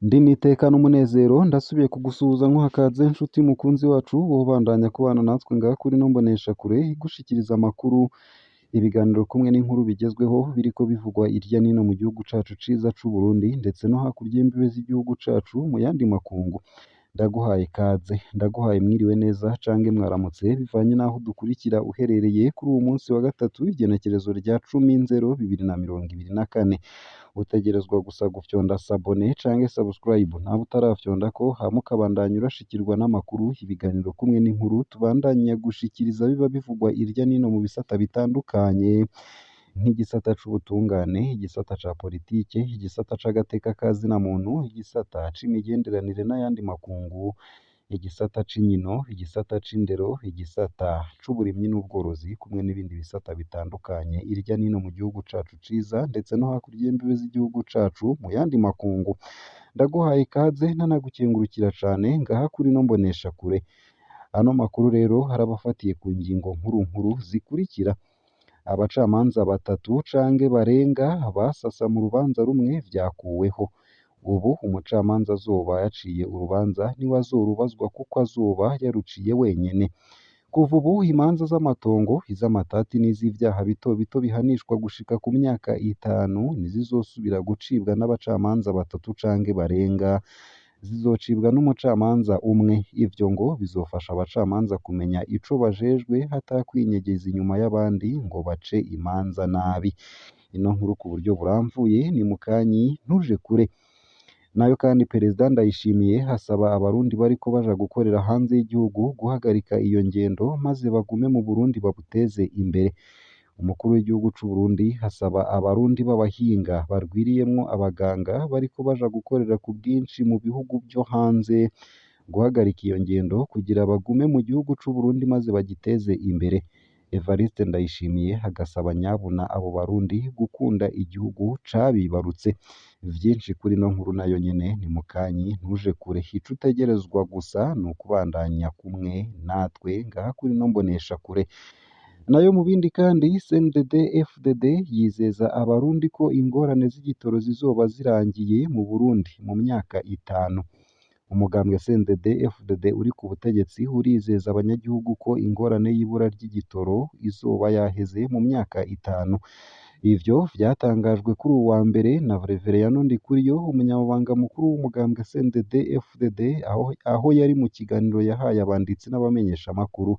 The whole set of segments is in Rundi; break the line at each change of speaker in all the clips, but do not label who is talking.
Ndi n'iteka n'umunezero, ndasubiye kugusuhuza nkuha kaze nshuti mukunzi wacu, wowe ubandanya kubana natwe ngaha kuri ino mboneshakure igushikiriza amakuru, ibiganiro kumwe n'inkuru bigezweho biriko bivugwa irya n'ino mu gihugu cacu ciza c'Uburundi, ndetse no hakurya y'imbibe z'igihugu cacu mu yandi makungu. Ndaguhaye kaze, ndaguhaye mwiriwe neza cange mwaramutse bivanye n'aho udukurikira uherereye kuri uwu munsi wa gatatu, igenekerezo rya 10/2024. Utegerezwa gusa gufyonda s'abonner canke subscribe nawe utarafyondako, hama ukabandanya urashikirwa n'amakuru, ibiganiro kumwe n'inkuru tubandanya gushikiriza biba bivugwa irya n'ino mu bisata bitandukanye, nk'igisata c'ubutungane, igisata ca politike, igisata c'agateka ka zina muntu, igisata c'imigenderanire n'ayandi makungu, igisata c'inkino, igisata c'indero, igisata c'uburimyi n'ubworozi kumwe n'ibindi bisata bitandukanye irya n'ino mu gihugu cacu ciza, ndetse no hakurya y'imbibe z'igihugu cacu mu yandi makungu. Ndaguhaye ikaze ntanagukengurukira cane ngaha kuri ino mboneshakure. Ano makuru rero arabafatiye ku ngingo nkuru nkuru zikurikira: abacamanza batatu canke barenga basasa mu rubanza rumwe vyakuweho. Ubu umucamanza azoba yaciye urubanza niwe azorubazwa kuko azoba yaruciye wenyene. Kuva ubu imanza z'amatongo, iz'amatati n'iz'ivyaha bito bito bihanishwa gushika ku myaka 5 ntizizosubira gucibwa n'abacamanza batatu canke barenga, zizocibwa n'umucamanza umwe. Ivyo ngo bizofasha abacamanza kumenya ico bajejwe hatakwinyegeza inyuma y'abandi ngo bace imanza nabi. Ino nkuru ku buryo buramvuye ni mukanyi, ntuje kure. Nayo kandi Perezida Ndayishimiye asaba abarundi bariko baja gukorera hanze y'igihugu guhagarika iyo ngendo maze bagume mu Burundi babuteze imbere. Umukuru w'igihugu c'Uburundi asaba abarundi b'abahinga barwiriyemwo abaganga bariko baja gukorera ku bwinshi mu bihugu vyo hanze guhagarika iyo ngendo kugira bagume mu gihugu c'Uburundi maze bagiteze imbere. Evariste Ndayishimiye agasaba nyabuna abo barundi gukunda igihugu cabibarutse. Vyinshi kuri ino nkuru nayo nyene ni mukanyi, ntuje kure. Ico utegerezwa gusa ni ukubandanya kumwe natwe ngaha kuri ino mboneshakure. Nayo mu bindi kandi, CNDD FDD yizeza abarundi ko ingorane z'igitoro zizoba zirangiye mu Burundi mu myaka 5. Umugambwe CNDD FDD uri ku butegetsi urizeza abanyagihugu ko ingorane y'ibura ry'igitoro izoba yaheze mu myaka 5. Ivyo vyatangajwe kuri uwu wa mbere na Reveriyano Ndikuriyo, umunyamabanga mukuru w'umugambwe CNDD FDD, aho yari mu kiganiro yahaye abanditsi n'abamenyeshamakuru.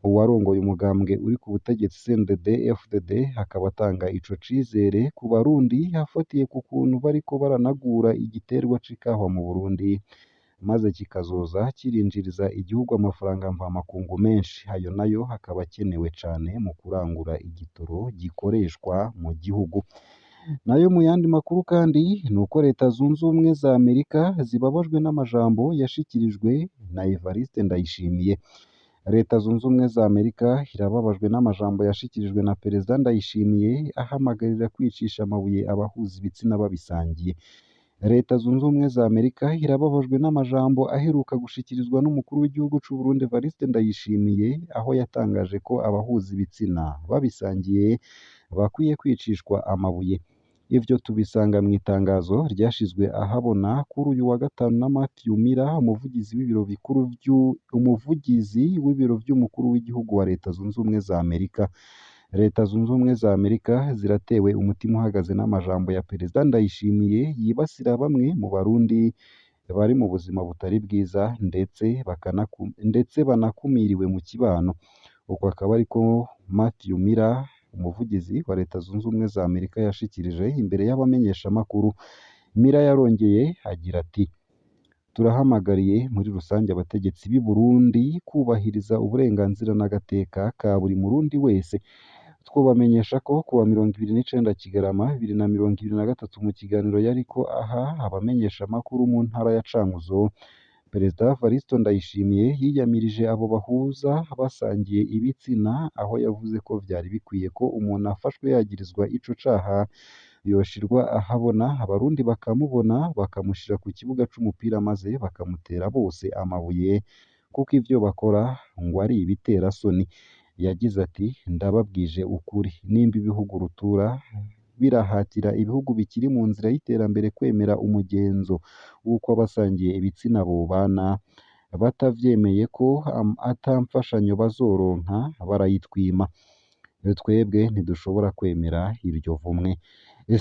Uwarongoye umugambwe uri ku butegetsi CNDD FDD akaba atanga ico cizere ku barundi afatiye ku kuntu bariko baranagura igiterwa c'ikawa mu Burundi, maze kikazoza kirinjiriza igihugu amafaranga mvamakungu menshi. Ayo nayo akaba akenewe cane mu kurangura igitoro gikoreshwa mu gihugu. Nayo mu yandi makuru kandi ni uko Leta Zunze Ubumwe za Amerika zibabajwe n'amajambo yashikirijwe na Evariste Ndayishimiye. Leta Zunze Ubumwe za Amerika irababajwe n'amajambo yashikirijwe na Perezida Ndayishimiye ahamagarira kwicisha amabuye abahuza ibitsina babisangiye. Leta Zunze Ubumwe za Amerika irababajwe n'amajambo aheruka gushikirizwa n'umukuru w'igihugu c'Uburundi Evariste Ndayishimiye, aho yatangaje ko abahuza ibitsina babisangiye bakwiye kwicishwa amabuye. Ivyo tubisanga mw'itangazo ryashizwe ahabona kuri uyu wa gatanu na Matthew Miller, umuvugizi w'ibiro bikuru umuvugizi w'ibiro vy'umukuru w'igihugu wa Leta Zunze Ubumwe za Amerika. Leta Zunze Ubumwe za Amerika ziratewe umutima uhagaze n'amajambo ya Perezida Ndayishimiye yibasira bamwe mu barundi bari mu buzima butari bwiza ndetse banakumiriwe mu kibano. Uko akaba ariko Matthew Miller, umuvugizi wa Leta Zunze Ubumwe za Amerika, yashikirije imbere y'abamenyeshamakuru. Miller yarongeye agira ati: turahamagariye muri rusange abategetsi b'i Burundi kubahiriza uburenganzira n'agateka ka buri murundi wese. Twobamenyesha ko kuwa 29 Kigarama 2023 mu kiganiro yariko aha abamenyeshamakuru mu ntara ya Cankuzo, Perezida Evariste Ndayishimiye yiyamirije abo bahuza basangiye ibitsina, aho yavuze ko vyari bikwiye ko umuntu afashwe yagirizwa ico caha yoshirwa ahabona, abarundi bakamubona, bakamushira ku kibuga c'umupira maze bakamutera bose amabuye, kuko ivyo bakora ngo ari ibiterasoni. Yagize ati: ndababwije ukuri, nimba ibihugu rutura birahatira ibihugu bikiri mu nzira y'iterambere kwemera umugenzo w'uko abasangiye ibitsina bobana, batavyemeye ko ata mfashanyo bazoronka barayitwima. Twebwe ntidushobora kwemera iryo vumwe.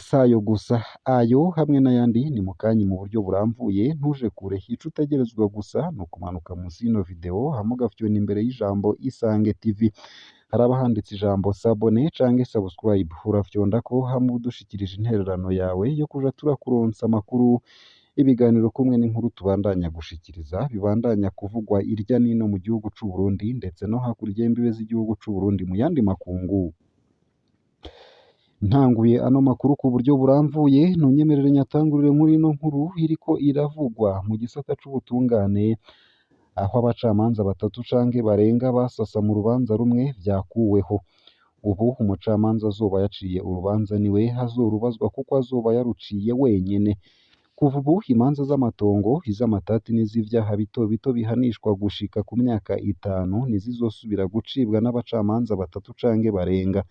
S'ayo gusa, ayo hamwe n'ayandi ni mukanyi mu buryo buramvuye, ntuje kure. Ico utegerezwa gusa ni ukumanuka munsi y'ino video hama ugafyona imbere y'ijambo Isange TV. Haraba handitse ijambo s'abonner canke subscribe, urafyondako hama udushikirije intererano yawe yo kuja turakuronsa amakuru, ibiganiro kumwe n'inkuru tubandanya gushikiriza, bibandanya kuvugwa irya n'ino mu gihugu c'u Burundi ndetse no hakurya y'imbibe z'igihugu c'u Burundi mu yandi makungu. Ntanguye ano makuru ku buryo buramvuye, ntunyemerere nyatangurire muri ino nkuru iriko iravugwa mu gisata c'ubutungane, aho abacamanza batatu canke barenga basasa mu rubanza rumwe vyakuweho. Ubu umucamanza azoba yaciye urubanza niwe azorubazwa kuko azoba yaruciye wenyene. Kuva ubu imanza z'amatongo, iz'amatati n'iz'ivyaha bito bito bihanishwa gushika ku myaka 5 ntizizosubira gucibwa n'abacamanza batatu canke barenga,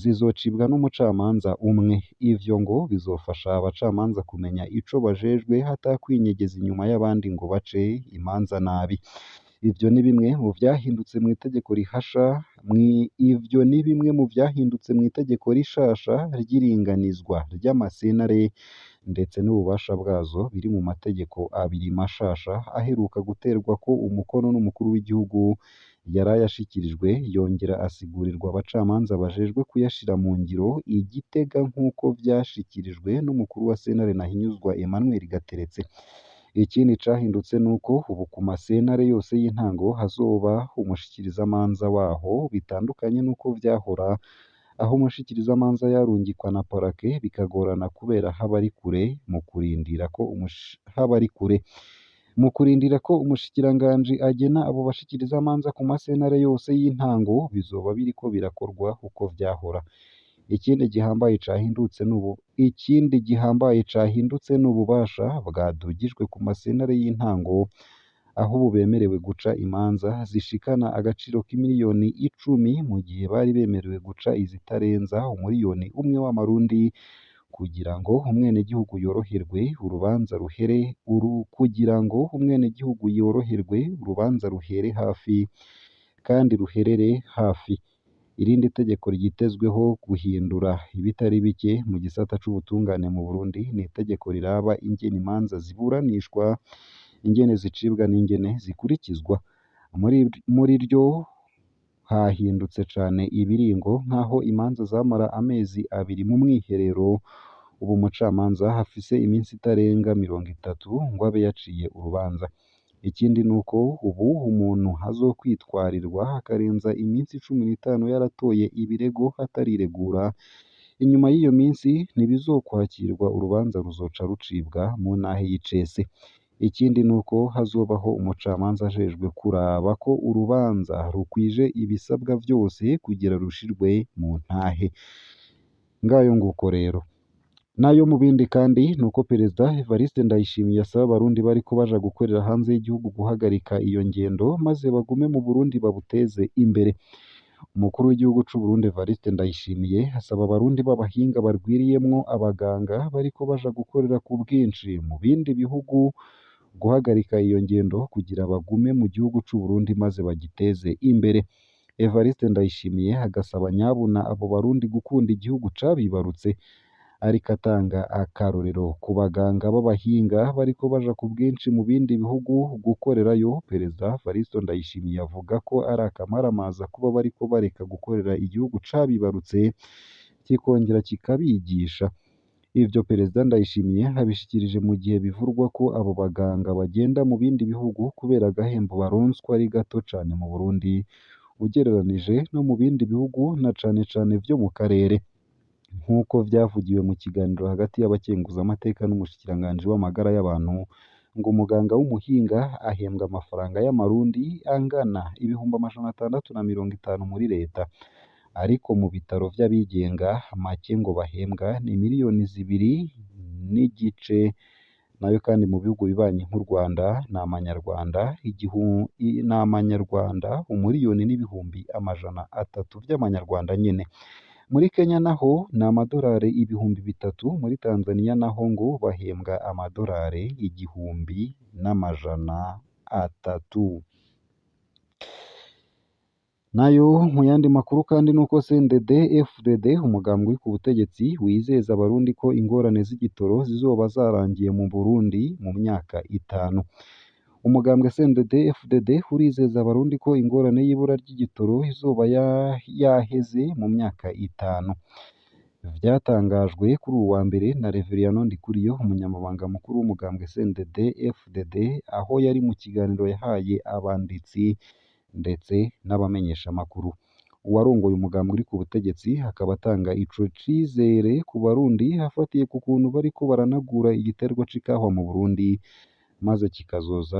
zizocibwa n'umucamanza umwe. Ivyo ngo bizofasha abacamanza kumenya ico bajejwe atakwinyegeza inyuma y'abandi ngo bace imanza nabi. Ivyo ni bimwe mu vyahindutse mw'itegeko rihasha ivyo ni bimwe mu vyahindutse mw'itegeko rishasha ry'iringanizwa ry'amasentare ndetse n'ububasha bwazo biri mu mategeko abiri mashasha aheruka guterwako umukono n'umukuru w'igihugu yaraye ashikirijwe, yongera asigurirwa abacamanza bajejwe kuyashira mu ngiro i Gitega nk'uko vyashikirijwe n'umukuru wa sentare Ntahinyuzwa Emmanuel Gateretse. Ikindi cahindutse nuko ubu ku masentare yose y'intango hazoba umushikirizamanza waho, bitandukanye n'uko vyahora aho umushikirizamanza yarungikwa na parake bikagorana kubera haba ari kure mu kurindira ko umushikiranganji agena abo bashikirizamanza ku masentare yose y'intango bizoba biriko birakorwa uko vyahora. Ikindi gihambaye cahindutse n'ububasha bwadugijwe ku masentare y'intango, aho ubu bemerewe guca imanza zishikana agaciro k'imiliyoni 10 mu gihe bari bemerewe guca izitarenza umuliyoni 1 w'amarundi, kugira ngo umwenegihugu yoroherwe urubanza ruhere kugira ngo umwenegihugu yoroherwe urubanza ruhere hafi kandi ruherere hafi. Irindi tegeko ryitezweho guhindura ibitari bike mu gisata c'ubutungane mu Burundi ni itegeko riraba ingene imanza ziburanishwa, ingene zicibwa n'ingene zikurikizwa. Muri ryo hahindutse cane ibiringo, nk'aho imanza zamara amezi 2 mu mwiherero, ubu umucamanza afise iminsi itarenga 30 ngo abe yaciye urubanza. Ikindi nuko ubu umuntu azokwitwarirwa akarenza iminsi 15 yaratoye ibirego atariregura, inyuma y'iyo minsi ntibizokwakirwa, urubanza ruzoca rucibwa mu ntahe y'icese. Ikindi nuko hazobaho umucamanza ajejwe kuraba ko urubanza rukwije ibisabwa vyose kugira rushirwe mu ntahe. Ngayo nguko rero. Nayo mu bindi kandi nuko Perezida Evariste Ndayishimiye asaba abarundi bariko baja gukorera hanze y'igihugu guhagarika iyo ngendo maze bagume mu Burundi babuteze imbere. Umukuru w'igihugu c'u Burundi Evariste Ndayishimiye asaba abarundi b'abahinga barwiriyemwo abaganga bariko baja gukorera ku bwinshi mu bindi bihugu guhagarika iyo ngendo kugira bagume mu gihugu c'u Burundi maze bagiteze imbere. Evariste Ndayishimiye agasaba nyabuna abo barundi gukunda igihugu cabibarutse, ariko atanga akarorero ku baganga b'abahinga bariko baja ku bwinshi mu bindi bihugu gukorerayo. Perezida Evariste Ndayishimiye avuga ko ari akamaramaza kuba bariko bareka gukorera igihugu cabibarutse kikongera kikabigisha. Ivyo Perezida Ndayishimiye abishikirije mu gihe bivurwa ko abo baganga bagenda mu bindi bihugu kubera agahembo baronswa ari gato cane mu Burundi ugereranije no mu bindi bihugu na cane cane vyo mu karere. Nk'uko vyavugiwe mu kiganiro hagati y'abakenguzamateka n'umushikiranganji w'amagara y'abantu, ngo umuganga w'umuhinga ahembwa amafaranga y'amarundi angana 650,000 muri leta, ariko mu bitaro vy'abigenga make ngo bahembwa ni 2.5 miliyoni, nayo kandi mu bihugu bibanyi nk'u Rwanda ni amanyarwanda 1,300,000 by'amanyarwanda nyene. Muri Kenya naho ni amadorari 3000, muri Tanzania naho ngo bahembwa amadorari 1300. Nayo mu yandi makuru kandi nuko CNDD FDD umugambwe uri ku butegetsi wizeza abarundi ko ingorane z'igitoro zizoba zarangiye mu Burundi mu myaka 5. Umugambwe CNDD FDD urizeza abarundi ko ingorane y'ibura ry'igitoro izoba yaheze mu myaka 5. Vyatangajwe kuri uwu wa mbere na Reveriyano Ndikuriyo, umunyamabanga mukuru w'umugambwe CNDD FDD, aho yari mu kiganiro yahaye abanditsi ndetse n'abamenyeshamakuru. Uwarongoye umugambwe uri ku butegetsi akaba atanga ico cizere ku barundi afatiye ku kuntu bariko baranagura igiterwa c'ikahwa mu Burundi, maze kikazoza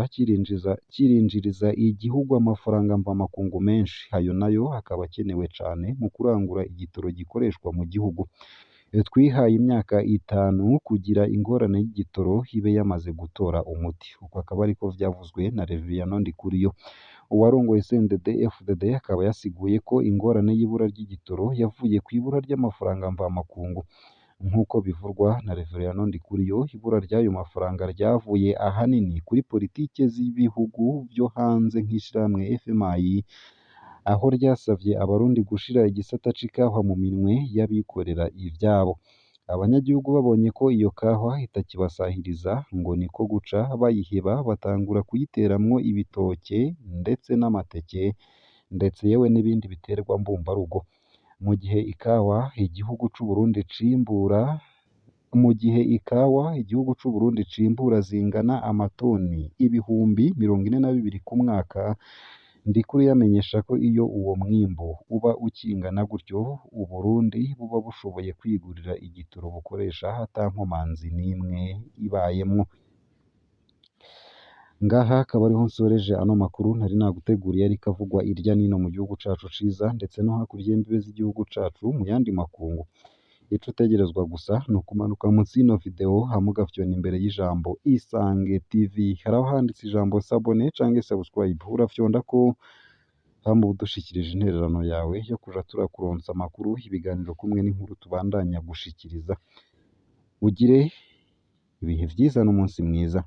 kirinjiriza igihugu amafaranga mvamakungu menshi, ayo nayo akaba akenewe cane mu kurangura igitoro gikoreshwa mu gihugu. Twihaye imyaka 5 kugira ingorane y'igitoro ibe yamaze gutora umuti. Uko akaba ariko vyavuzwe na Reveriyano Ndikuriyo. Uwarongoye CNDD FDD akaba yasiguye ko ingorane y'ibura ry'igitoro yavuye kw'ibura ry'amafaranga mvamakungu. Nk'uko bivurwa na Reveriyano Ndikuriyo, ibura ry'ayo mafaranga ryavuye ahanini kuri politike z'ibihugu vyo hanze nk'ishirahamwe FMI, aho ryasavye abarundi gushira igisata c'ikahwa mu minwe y'abikorera ivyabo. Abanyagihugu babonye ko iyo kahwa itakibasahiriza ngo niko guca bayiheba batangura kuyiteramwo ibitoke ndetse n'amateke ndetse yewe n'ibindi biterwa mbumbarugo. Mu gihe ikawa igihugu c'Uburundi cimbura mu gihe ikawa igihugu c'Uburundi cimbura zingana amatoni 42,000 ku mwaka, Ndikuriyo amenyesha ko iyo uwo mwimbu uba ukingana gutyo, Uburundi buba bushoboye kwigurira igitoro bukoresha ata nkomanzi n'imwe ibayemwo. Ngaha akaba ariho nsoreje ano makuru nari naguteguriye ariko avugwa irya nino mu gihugu cacu ciza ndetse no hakurya y'imbibe z'igihugu cacu mu yandi makungu. Ico utegerezwa gusa ni ukumanuka munsi y'ino video hama ugafyona imbere y'ijambo Isange TV. Hari aho handitse ijambo s'abonner canke subscribe, urafyondako hama uba udushikirije intererano yawe yo kuja turakuronsa amakuru, ibiganiro kumwe n'inkuru tubandanya gushikiriza. Ugire ibihe vyiza n'umunsi mwiza.